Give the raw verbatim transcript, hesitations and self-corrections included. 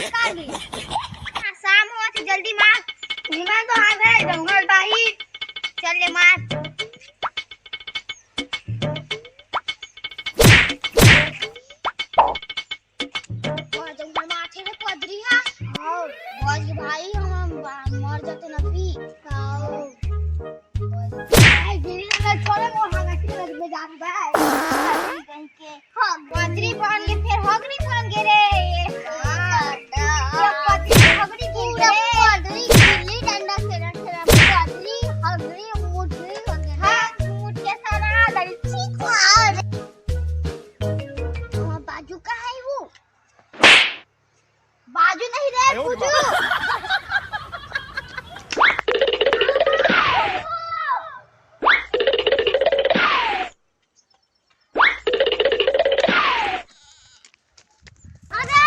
निकाल दे। हाँ, शाम होवत हे, जल्दी मार। निमन तो हाथ है, जंगल बाही। चल ले मार। वाह, जंगल में आथे रे पदरी हा। हाँ, बच भाई, हम बा-, मर जाते ना पी। हाँ। भाई, गिरी ना छोड़े, वो हम ऐसे लग में जान भाई। कहीं के। हाँ, पदरी पहन के फिर हगरी पहन के रे। हाँ। ये पदरी हगरी पहन पूरा के। पदरी गिल्ली डंडा खेलत खेलत पदरी हगरी मुठरी हो गए। हाँ, मुठ के सारा दरी चीख मार। हाँ, बाजू का है वो? बाजू नहीं रे, आयो रे बुजू। बाप। अरे!